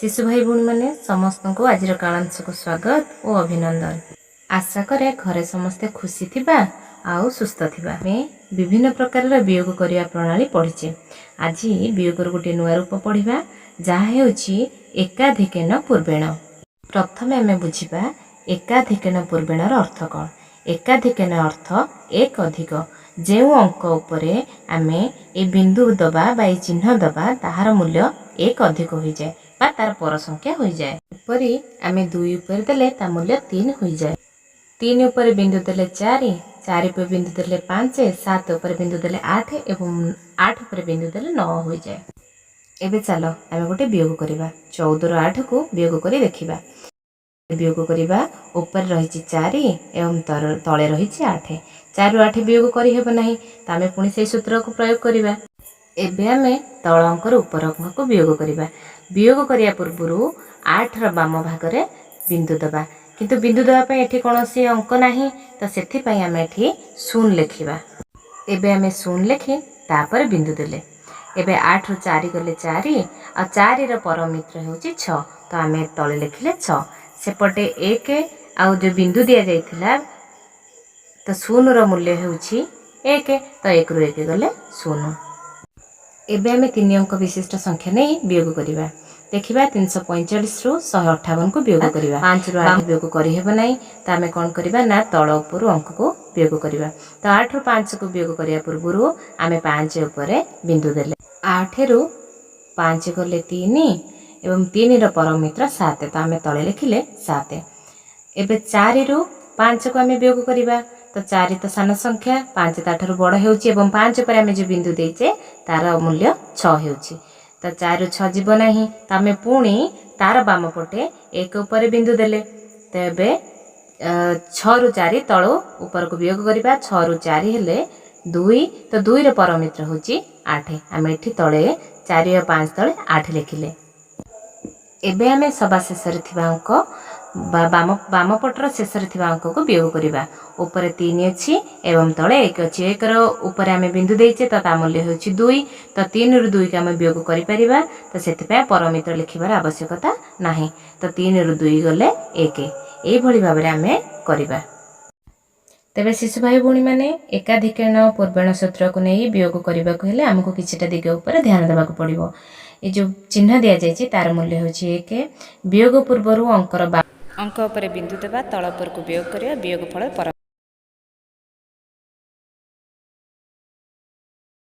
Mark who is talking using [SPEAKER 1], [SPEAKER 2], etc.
[SPEAKER 1] ଶିଶୁ ଭାଇ ଭଉଣୀମାନେ, ସମସ୍ତଙ୍କୁ ଆଜିର କାଳାଂଶକୁ ସ୍ୱାଗତ ଓ ଅଭିନନ୍ଦନ। ଆଶା କରେ ଘରେ ସମସ୍ତେ ଖୁସି ଥିବା ଆଉ ସୁସ୍ଥ ଥିବା। ଆମେ ବିଭିନ୍ନ ପ୍ରକାରର ବିୟୋଗ କରିବା ପ୍ରଣାଳୀ ପଢ଼ିଛେ। ଆଜି ବିୟୋଗର ଗୋଟିଏ ନୂଆ ରୂପ ପଢ଼ିବା, ଯାହା ହେଉଛି ଏକାଧିକେନ ପୂର୍ବେଣ। ପ୍ରଥମେ ଆମେ ବୁଝିବା ଏକାଧିକେନ ପୂର୍ବେଣର ଅର୍ଥ କ'ଣ। ଏକାଧିକେନ ଅର୍ଥ ଏକ ଅଧିକ। ଯେଉଁ ଅଙ୍କ ଉପରେ ଆମେ ଏ ବିନ୍ଦୁ ଦେବା ବା ଏ ଚିହ୍ନ ଦେବା, ତାହାର ମୂଲ୍ୟ ଏକ ଅଧିକ ହୋଇଯାଏ ବା ତାର ପର ସଂଖ୍ୟା ହୋଇଯାଏ। ଏପରି ଆମେ 2 ଉପରେ ଦେଲେ ତା ମୂଲ୍ୟ 3 ହୋଇଯାଏ। 3 ଉପରେ ବିନ୍ଦୁ ଦେଲେ 4, 4 ଉପରେ ବିନ୍ଦୁ ଦେଲେ 5, 7 ଉପରେ ବିନ୍ଦୁ ଦେଲେ 8 ଏବଂ 8 ଉପରେ ବିନ୍ଦୁ ଦେଲେ 9 ହୋଇଯାଏ। ଏବେ ଚାଲ ଆମେ ଗୋଟେ ବିୟୋଗ କରିବା। 14ରୁ 8କୁ ବିୟୋଗ କରି ଦେଖିବା। ବିୟୋଗ କରିବା, ଉପରେ ରହିଛି 4 ଏବଂ ତଳେ ରହିଛି 8। 4ରୁ 8 ବିୟୋଗ କରିହେବ ନାହିଁ, ତ ଆମେ ପୁଣି ସେଇ ସୂତ୍ରକୁ ପ୍ରୟୋଗ କରିବା। ଏବେ ଆମେ ତଳ ଅଙ୍କରୁ ଉପର ଅଙ୍କକୁ ବିୟୋଗ କରିବା। ବିୟୋଗ କରିବା ପୂର୍ବରୁ 8ର ବାମ ଭାଗରେ ବିନ୍ଦୁ ଦେବା, କିନ୍ତୁ ବିନ୍ଦୁ ଦେବା ପାଇଁ ଏଠି କୌଣସି ଅଙ୍କ ନାହିଁ, ତ ସେଥିପାଇଁ ଆମେ ଏଠି ଶୂନ ଲେଖିବା। ଏବେ ଆମେ ଶୂନ ଲେଖି ତାପରେ ବିନ୍ଦୁ ଦେଲେ। ଏବେ 8ରୁ 4 ଗଲେ 4, ଆଉ 4ର ପରମିତ୍ର ହେଉଛି 6, ତ ଆମେ ତଳେ ଲେଖିଲେ 6। ସେପଟେ 1 ଆଉ ଯେଉଁ ବିନ୍ଦୁ ଦିଆଯାଇଥିଲା, ତ ଶୂନର ମୂଲ୍ୟ ହେଉଛି 1, ତ 1ରୁ 1 ଗଲେ 0। ଏବେ ଆମେ ତିନି ଅଙ୍କ ବିଶିଷ୍ଟ ସଂଖ୍ୟା ନେଇ ବିୟୋଗ କରିବା। ଦେଖିବା, 345ରୁ 158କୁ ବିୟୋଗ କରିବା। 5ରୁ 8 ବିୟୋଗ କରିହେବ ନାହିଁ, ତ ଆମେ କ'ଣ କରିବା ନା ତଳ ଉପରୁ ଅଙ୍କକୁ ବିୟୋଗ କରିବା। ତ 8ରୁ 5କୁ ବିୟୋଗ କରିବା ପୂର୍ବରୁ ଆମେ 5 ଉପରେ ବିନ୍ଦୁ ଦେଲେ। 8ରୁ 5 ଗଲେ 3 ଏବଂ 3ର ପରମିତ୍ର 7, ତ ଆମେ ତଳେ ଲେଖିଲେ 7। ଏବେ 4ରୁ 5କୁ ଆମେ ବିୟୋଗ କରିବା। ତ 4 ତ ସାନ ସଂଖ୍ୟା, 5 ତାଠାରୁ ବଡ଼ ହେଉଛି ଏବଂ 5 ଉପରେ ଆମେ ଯେଉଁ ବିନ୍ଦୁ ଦେଇଛେ, ତାର ମୂଲ୍ୟ 6 ହେଉଛି। ତ 4ରୁ 6 ଯିବ ନାହିଁ, ତ ଆମେ ପୁଣି ତାର ବାମ ପଟେ 1 ଉପରେ ବିନ୍ଦୁ ଦେଲେ। ତ ଏବେ 6ରୁ 4 ତଳୁ ଉପରକୁ ବିୟୋଗ କରିବା। 6ରୁ 4 ହେଲେ 2, ତ 2ର ପରମିତ୍ର ହେଉଛି 8। ଆମେ ଏଠି ତଳେ 4 ଓ 5 ତଳେ 8 ଲେଖିଲେ। ଏବେ ଆମେ ସବା ଶେଷରେ ଥିବା ଅଙ୍କ ବା ବାମ ପଟର ଶେଷରେ ଥିବା ଅଙ୍କକୁ ବିୟୋଗ କରିବା। ଉପରେ 3 ଅଛି ଏବଂ ତଳେ 1 ଅଛି। 1ର ଉପରେ ଆମେ ବିନ୍ଦୁ ଦେଇଛେ, ତ ତା ମୂଲ୍ୟ ହେଉଛି 2। ତ 3ରୁ 2କୁ ଆମେ ବିୟୋଗ କରିପାରିବା, ତ ସେଥିପାଇଁ ପରମିତ୍ର ଲେଖିବାର ଆବଶ୍ୟକତା ନାହିଁ। ତ 3ରୁ 2 ଗଲେ 1। ଏଇଭଳି ଭାବରେ ଆମେ କରିବା। ତେବେ ଶିଶୁ ଭାଇ ଭଉଣୀମାନେ, ଏକାଧିକେନ ପୂର୍ବେଣ ସୂତ୍ରକୁ ନେଇ ବିୟୋଗ କରିବାକୁ ହେଲେ ଆମକୁ କିଛିଟା ଦିଗ ଉପରେ ଧ୍ୟାନ ଦେବାକୁ ପଡ଼ିବ। ଏ ଯେଉଁ ଚିହ୍ନ ଦିଆଯାଇଛି, ତାର ମୂଲ୍ୟ ହେଉଛି 1। ବିୟୋଗ ପୂର୍ବରୁ ଅଙ୍କର ଅଙ୍କ ଉପରେ ବିନ୍ଦୁ ଦେବା, ତଳ ଉପରକୁ ବିୟୋଗ କରିବା, ବିୟୋଗ ଫଳ ପର